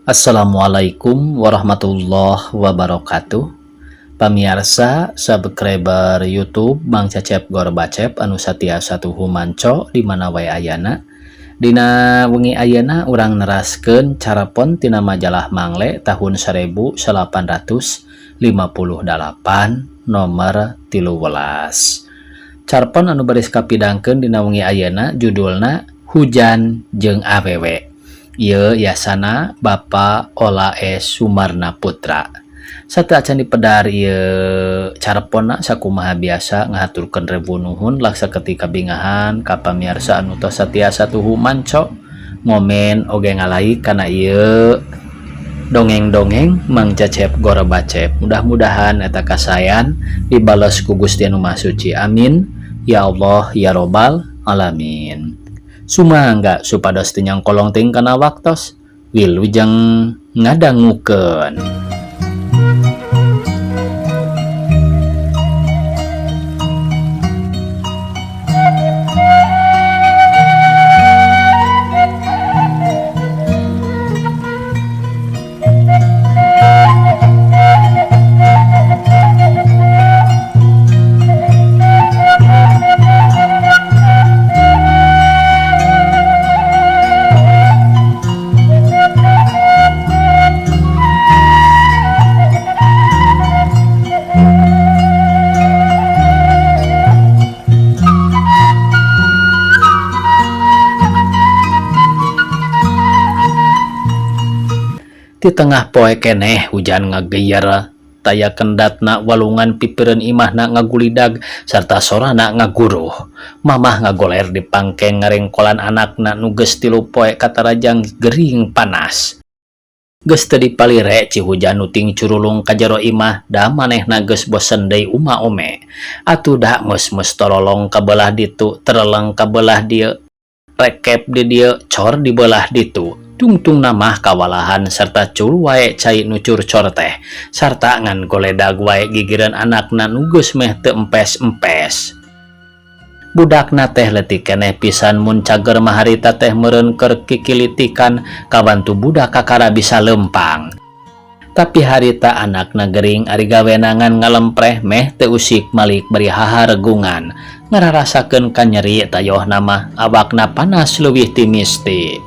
Assalamualaikum warahmatullahi wabarakatuh. Pamiarsa subscriber YouTube Mang Cecep Gorbacep anu satia satuhu manco di mana wae ayana. Dina wengi ayeuna urang neraskeun carapon tina majalah Mangle tahun 1858 nomor 13. Carpon anu baris kapidangkeun dina wengi ayeuna judulna Hujan jeung Awewe. Ieu yasana Bapak Ola S. Sumarna Putra. Sateuacan dipedar ieu careponna sakumaha biasa ngahaturkeun rebu nuhun laksa ketika bingahan ka pamiarsa anu tos satiasa tuhu manco ngomen oge ngalaik kana ieu dongeng-dongeng Mang Cecep Gorbacep. Mudah-mudahan eta kasayan dibales ku Gusti Anu Maha Suci. Amin ya Allah ya Robbal alamin. Sumangga supados teu nyangkolong teuing kana waktos wilujeng ngadangukeun. Di tengah poe keneh hujan ngageyer taya kendatna walungan pipireun imahna ngagulidag sarta sorana ngaguruh. Mamah ngagoler di pangkeng ngarengkolan anakna nu geus 3 poe katarajang gering panas. Geus teu dipalire ci hujan nu ting curulung ka jero imah da manehna geus bosen deui uma ome. Atuh da meus-meus torolong ka belah ditu tereleng ka belah dieu rekep di dieu cor di belah ditu. Tungtung namah kawalahan serta cul wae cai nu curcor teh sarta ngan goledag wae gigireun anakna nu geus meh teu empes-empes. Budakna teh leutik keneh pisan mun cager mah harita teh meureun keur kikilitikan kabantu budak kakara bisa lempang. Tapi harita anakna gering ari gawenangan ngalempreh meh teu usik malik bari haharegungan ngararasakeun kanyeri tayohna mah awakna panas leuwih ti misti.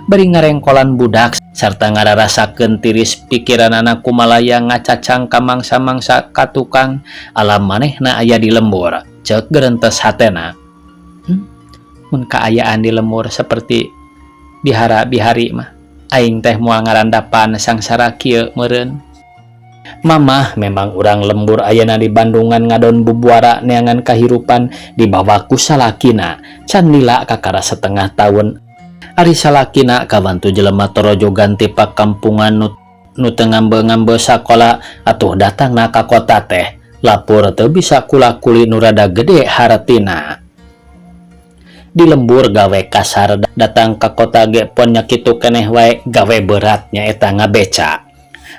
Bari ngarengkolan budak sarta ngararasakeun tiris pikiranana kumalaya ngacacang ka mangsa-mangsa ka tukang alam manehna aya di lembur ceuk gerentes hatena. Mun kaayaan di lembur seperti bihara-bihari mah aing teh moal ngarandapan sangsara kieu meureun. Mamah memang urang lembur ayana di Bandungan ngadon bubuara neangan kahirupan dibawa ku salakina can lila kakara setengah tahun. Ari salakina kabantu jelema torojogan ti pakampungan nu teu ngambe-ngambe sakola atuh datangna ka kota teh lapor teu bisa kula-kuli nu rada gede hartina. Di lembur gawe kasar datang ka kota ge pon nya kitu keneh wae gawe berat nyaeta ngabeca.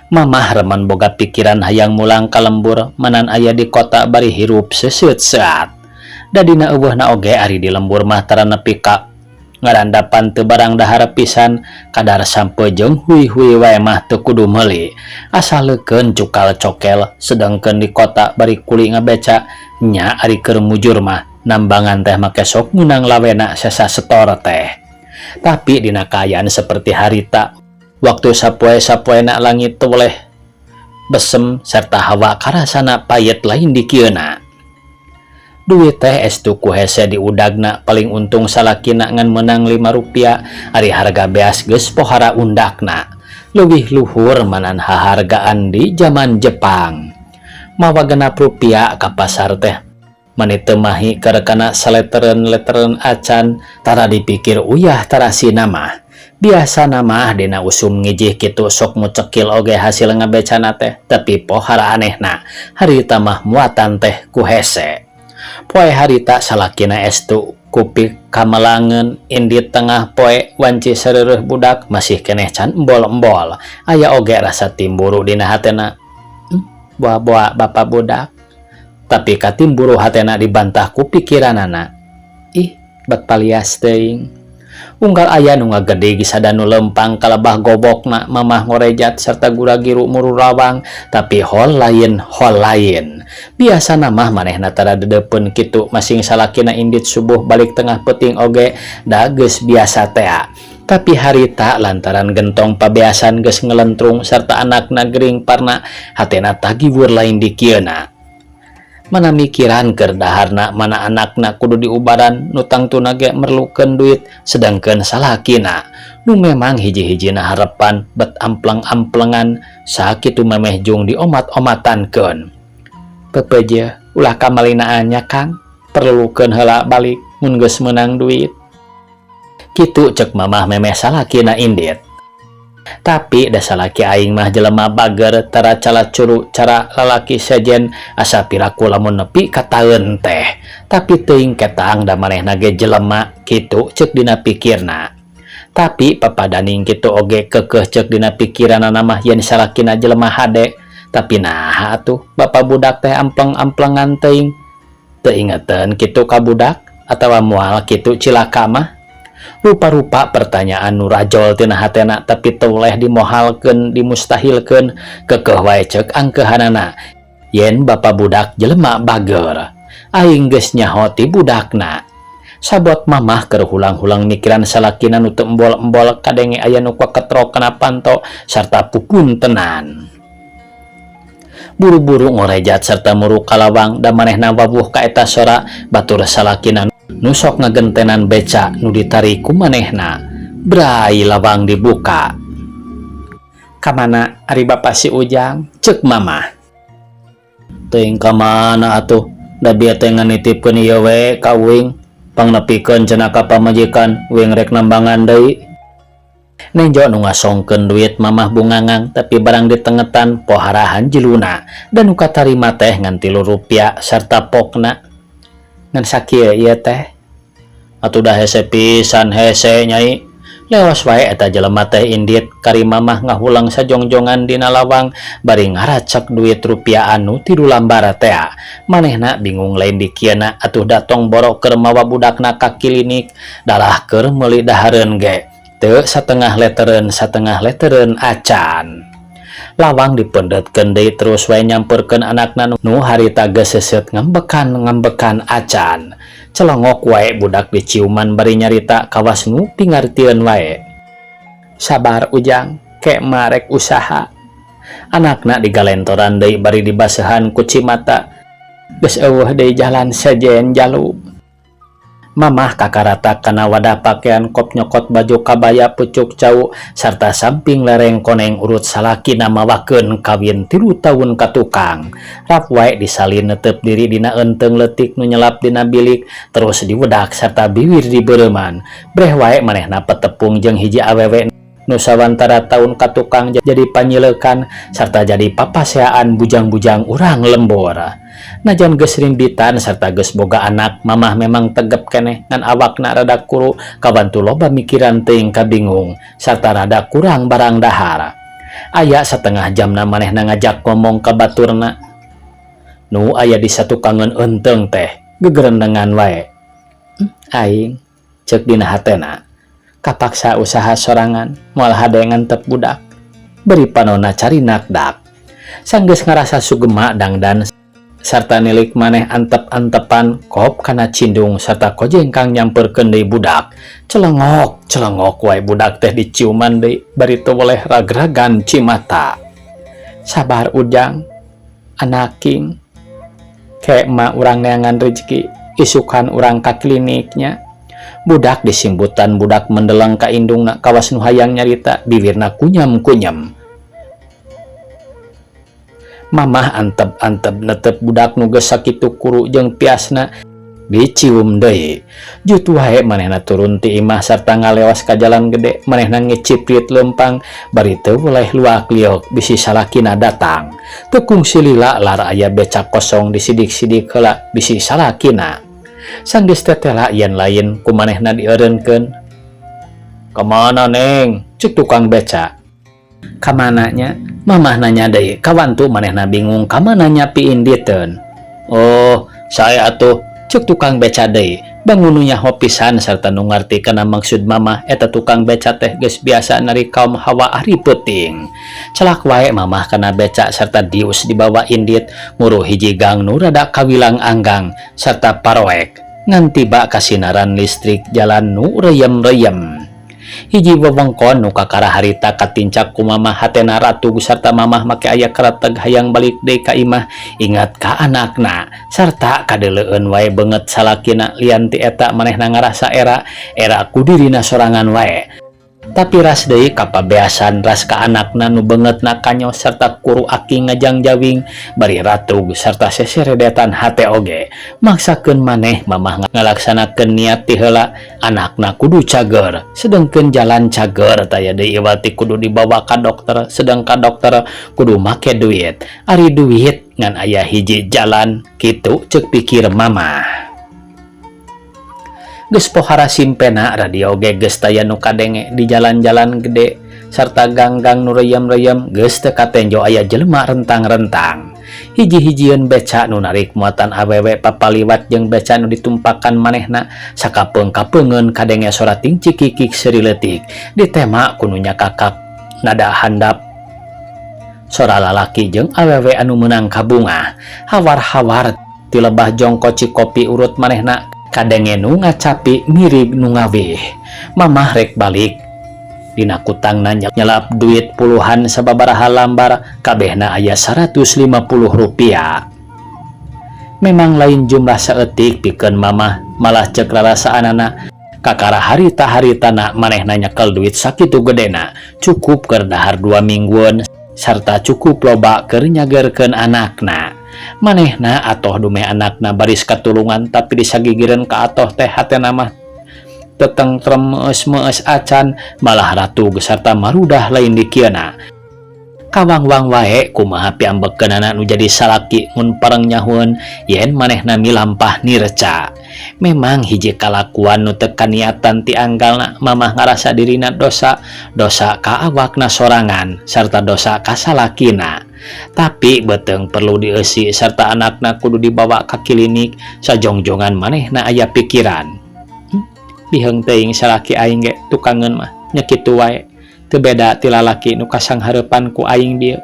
Mamah remen boga pikiran hayang mulang ka lembur manan aya di kota bari hirup seuseut-seat. Dadina eueuhna oge ari di lembur mah tara nepi ka ngarandapan teu barang dahar pisan kadar sampe jeung hui-hui wae mah teu kudu meuli asal leukeun cukal cokel sedengkeun di kota bari kuli ngabeca nya ari keur mujur mah nambangan teh make sok meunang lawena sesa setor teh. Tapi dina kaayaan seperti harita waktu sapoe-sapoena langit toleh besem serta hawa karasana payet lain dikieuna. Duit teh estu ku hese diudagna paling untung salakina ngan menang 5 rupiah ari harga beas geus pohara undakna leuwih luhur manan hahargaan di zaman Jepang. Mawa 6 rupiah ka pasar teh mani teu mahi keur kana saleteren-leteren acan tara dipikir uyah tarasina mah. Biasana mah dina usum ngijih kitu sok mucekil oge hasil ngabecana teh tapi pohara anehna harita mah muatan teh ku hese. Poe harita salakina estu kupik kamelangeun indi tengah poe wanci sareureun budak masih keneh can embol-embol aya oge rasa timburu dina hatena. Boa-boa bapa budak tapi katimburu hatena dibantah ku pikiranana. Ih, bak palias teuing. Unggal aya nu ngagedig sada nu lempang kalebah gobokna, mamah ngorejat serta gura-giru muru lawang, tapi hol lain hol lain. Biasana mah manehna tara dedepeun kitu, masing salakina indit subuh balik tengah peuting oge da geus biasa tea. Tapi harita lantaran gentong pabeasan geus ngelentrung serta anakna gering parna, hatena tagiwur lain dikieuna. Mana mikiran keur daharna, mana anakna kudu diubaran, nu tangtuna ge merlukeun duit, sedangkeun salakina nu memang hiji-hijina harepan bet amplang-amplengan sakitu memeh jung diomat-omatankeun. Pepeje ulah kamalinaan nya, Kang, perlukeun heula balik mun geus meunang duit. Kitu cek mamah memeh salakina indit. Tapi da salaki aing mah jelema bager, tara calacuru cara lalaki sejen, asa piraku lamun nepi ka taeun teh. Tapi teuing ketang da manehna ge jelema, kitu ceuk dina pikirna. Tapi papadaning kitu oge keukeuh ceuk dina pikiranana mah yen salakina jelema hade. Tapi naha atuh bapa budak teh amplang-amplengan teuing? Teu ingeteun kitu ka budak atawa moal kitu cilaka mah? Rupa-rupa pertanyaan nu rajol tina hatena, tapi teu weleh dimohalkeun, dimustahilkeun. Keukeuh wae ceuk angkeuhanana yen bapa budak jelema bager. Aing geus nyaho ti budakna. Sabot mamah keur hulang-hulang mikiran salakina nu teu embol-embol, kadenge aya nu kaketrok kana panto sarta pupuntenan. Buru-buru ngorejat serta muru ka lawang da manehna wawuh ka eta sora batur salakina nu sok ngagentenan beca nu ditarik ku manehna. Brai lawang dibuka. "Kamana ari bapa si Ujang?" cek mamah. "Teuing ka mana atuh, da bieu teh nganitipkeun ieu we ka uing, pangnepikeun cenah ka pamajikan uing rek nambangan deui." Nenjo nu ngasongkeun duit mamah bungangang, tapi barang ditengetan poharahan jeluna dan nu katarima teh ngan Rp3 sarta pokna. "Ngan sakieu ieu teh?" "Atuh dah hese pisan, hese, Nyai." Leos wae eta jelema teh indit, kari mamah ngahulang sajongjongan dina lawang bari ngaracak duit rupiah anu 3 lambar tea. Manehna bingung lain dikieuna atuh, datong boro keur mawa budakna ka klinik, dalah keur meuli dahareun ge teu satengah letereun, satengah letereun acan. Lawang dipendetkeun deui, terus wae nyamperkeun anakna nu harita geus seuseut ngambekan-ngambekan acan. Celongok wae budak diciuman bari nyarita kawas nu pingartieun wae. "Sabar, Ujang, ke marek usaha." Anakna digalentoran deui bari dibasehan ku cimata. Geus euweuh deui jalan sejen jalu. Mamah kakarata kana wadah pakaian, kop nyokot baju kabaya pucuk cau sarta samping lereng koneng urut salakina mawakeun kawin 3 taun ka tukang. Rap wae disalin netep diri dina eunteng leutik nu nyelap dina bilik, terus diwedak sarta biwir dibeureman. Breh wae manehna petepung jeung hiji awewe nu sawantara taun ka tukang jadi panyileukan sarta jadi papaseaan bujang-bujang urang lembur. Najan geus rimbitan sarta geus boga anak, mamah memang tegep keneh, ngan awakna rada kuru kabantu loba mikiran teuing kabingung sarta rada kurang barang dahar. Aya satengah jamna manehna ngajak ngomong ka baturna nu aya di satukangeun eunteng teh gegerendengan wae. Aing," ceuk dina hatena, "kapaksa usaha sorangan, moal hade ngantep budak." Beri panona carinak dak. Sanggeus ngarasa sugema dangdan sarta nilik maneh antep-antepan kop kana cindung sarta kojengkang nyamperkeun deui budak. Celengok celengok wae budak teh diciuman deui bari teu weleh ragragan cimata. "Sabar, Ujang, anaking, ke emak urang neangan rezeki, isukan urang ka kliniknya." Budak disimbutan, budak mendeleng ka indungna kawas nu hayang nyarita, bibirna kunyam-kunyam. Mamah antep-antep netep budak nu geus sakitu kuru jeung piasna, dicium deui. Jut wae manehna turun ti imah sarta ngaleos ka jalan gede. Manehna ngeciprit lempang bari teu weleh luak liok bisi salakina datang. Teu kungsi lila lar aya becak kosong, disidik-sidik heula bisi salakina. Sanggeus tetela yen lain ku manehna dieureunkeun. "Kamana, Neng?" cek tukang beca. "Kamana nya?" Mamah nanya deui, kawantu manehna bingung kamana nyapi inditeun. "Oh, saya atuh," cek tukang beca deui. Bangun nu nyaho pisan sarta nu ngarti kana maksud mamah eta tukang beca teh geus biasa narik kaum hawa ari peuting. Celak wae mamah kana beca sarta dius dibawa indit nguru hiji gang nu rada kawilang anggang sarta paroek ngan tiba kasinaran listrik jalan nu reyem-reyem. Hiji wewengkon nu kakara harita katincak ku mamah hatena ratug sarta mamah make aya kareteg hayang balik deui ka imah ingat ka anakna sarta kadeuleueun wae beungeut salakina lian ti eta manehna ngarasa era era ku dirina sorangan wae. Tapi ras deui kapabeasan ras ka anakna nu beungeutna kanyo sarta kuru aki ngajangjawing bari ratug sarta seseredetan hate oge maksakeun maneh mamah ngalaksanakeun niat ti heula anakna kudu cager sedengkeun jalan cager taya deui iwati kudu dibawa ka dokter sedeng ka dokter kudu make duit ari duit ngan aya hiji jalan kitu ceuk pikir mamah. Geus pohara simpena radio oge geus taya nu kadenge di jalan-jalan gede sarta gang-gang nu reyem-reyem geus teu katenjo aya jelema rentang-rentang. Hiji-hijieun beca nu narik muatan awewe papaliwat jeung beca nu ditumpakan manehna sakapeung-kapeungeun kadenge sora ting cikikik seuri leutik ditema ku nu nyakakak nada handap sora lalaki jeung awewe anu meunang kabungah hawar-hawar ti lebah jongko cikopi urut manehna kadenge nu ngacapi mirig nu ngawih. Mamah rek balik dina kutangna nyelap duit puluhan sababaraha lambar kabehna aya 150 rupiah. Memang lain jumlah saeutik pikeun mamah malah ceuk rarasaanana kakara harita-haritana manehna nyekel duit sakitu gedena cukup keur dahar 2 mingguan sarta cukup loba keur nyagerkeun anakna. Manehna atoh dumeh anakna baris katulungan tapi disagigireun ka atoh teh hatena mah tetengtrem meus-meus acan malah ratug sarta marudah lain dikieuna. Kawangwang wae kumaha piambekeunana nu jadi salaki mun pareng nyahueun yen manehna milampah nirca. Memang hiji kalakuan nu teu kaniatan ti anggalna mamah ngarasa dirina dosa, dosa ka awakna sorangan sarta dosa ka salakina. Tapi beuteung perlu dieusi sarta anakna kudu dibawa ka klinik sajongjongan manehna aya pikiran. Biheung teuing salaki aing ge tukangeun mah nya kitu wae. Teu beda ti lalaki nu kasanghareupan ku aing dieu.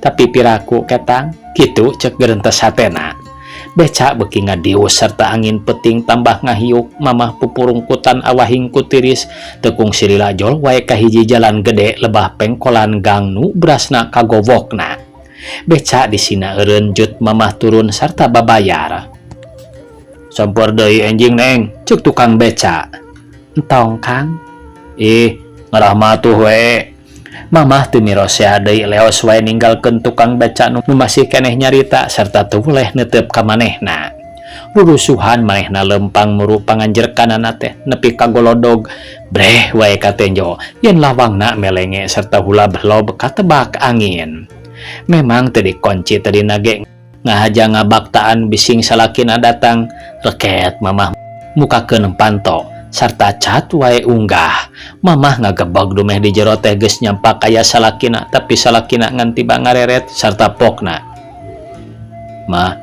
Tapi piraku ketang kitu ceuk gerentes hatena. Beca beuki ngadius serta angin peting tambah ngahiuk mamah pupurungkutan awahing ku tiris teu kungsi lila jol wae ka hiji jalan gede lebah pengkolan gang nu berasna kagowokna. Beca disina eureun jut mamah turun sarta babayar. Sampur deui enjing neng ceuk tukang beca. Entong kang. Ih ngarah matuh we. Mamah teu mirosea deui leos wae ninggalkeun tukang beca nu masih keneh nyarita sarta teu weleh neuteup ka manehna. Rurusuhan manehna lempang muru panganjerkanana teh nepi ka golodog breh wae katenjo yen lawangna melenge sarta hulab-lob katebak angin. Memang teu dikunci tadi nage ngahaja ngabaktaan bising salakina datang reket mamah mukakeun panto sarta cat wae unggah. Mamah ngagebeg dumeh di jero teh geus nyampak aya salakina tapi salakina ngan tiba ngareret sarta pokna. Mah,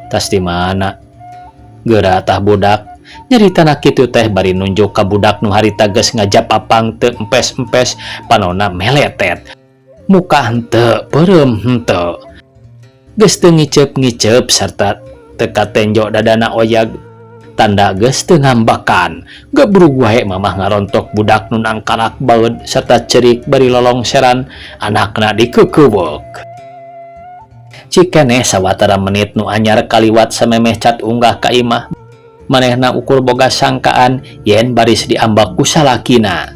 tas di mana? Geura tah budak. Nyaritana kitu teh bari nunjuk ka budak nu harita geus ngajapapang teu empes-empes panona meletet. Muka henteu, peureum henteu. Geus teu ngiceup-ngiceup sarta teu katenjo dadana oyag. Tanda geus teu ngambakan. Gebrug wae mamah ngarontok budak nu nangkarak baeud sarta cerik bari lolongseran anakna dikeukeuweuk. Cikeneh sawatara menit nu anyar kaliwat samemeh cat unggah ka imah. Manehna ukur boga sangkaan yen baris diambak ku salakina.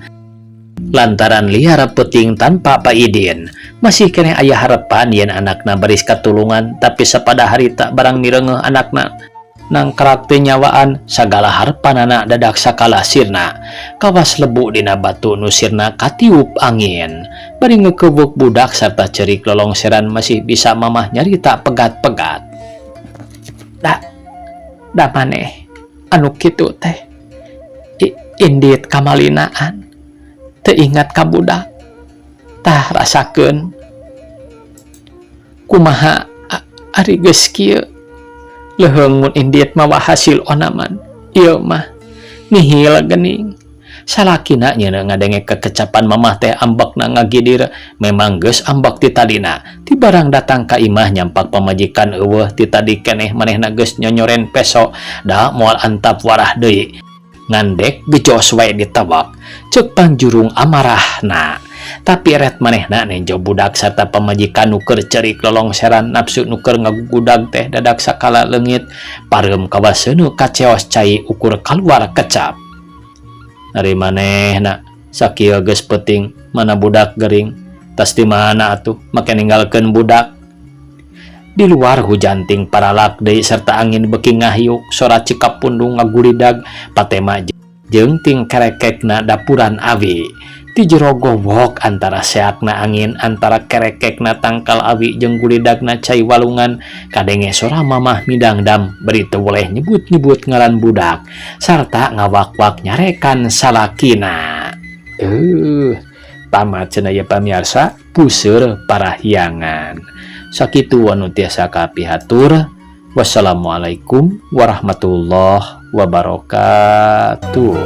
Lantaran liar peuting tanpa paidin. Masih keneh aya harepan yen anakna baris katulungan tapi sapada harita barang mireungeuh anakna nangkarak teu nyawaan sagala harepanana dadak sakala sirna. Kawas lebu dina batu nu sirna katiup angin. Bari ngeukeubuk budak sarta cerik lolongseran masih bisa mamah nyarita pegat-pegat. Da, da maneh anu kitu teh indit kamalinaan teu ingat ka budak. Tah rasakeun kumaha ari geus kieu. Leuheung mun indit mawa hasil onaman. Ieu mah nihil geuning. Salakina nyeuneu ngadenge kekecapan mamah teh ambekna ngagidir. Memang geus ambek ti tadina. Ti barang datang ka imah nyampak pamajikan euweuh ti tadi keneh manehna geus nyonyoren peso da moal antap warah deui. Ngandek gejos wae ditewak. Ceuk pangjurung amarahna. Tapi eret manehna nenjo budak sarta pamajikan nu keur ceurik lolongseran nafsu nu keur ngagugudag teh dadak sakala leungit pareum kawaseuneu kaceos cai ukur kaluar kecap. Ari manehna sakieu geus peuting mana budak gering tas di mana atuh make ninggalkeun budak. Di luar hujan ting paralak deui serta angin beuki ngahiuk sora cikap pundung ngagulidag patema jeung ting kerekekna dapuran awi. Ti jero gowok antara seakna angin antara kerekekna tangkal awi jeung gulidagna cai walungan kadenge sora mamah midangdam bari teu weleh nyebut-nyebut ngaran budak sarta ngawak-wak nyarekan salakina. Tamat cenah ieu pamiarsa puseur parahyangan. Sakitu anu tiasa kapihatur. Wassalamualaikum warahmatullahi wabarakatuh.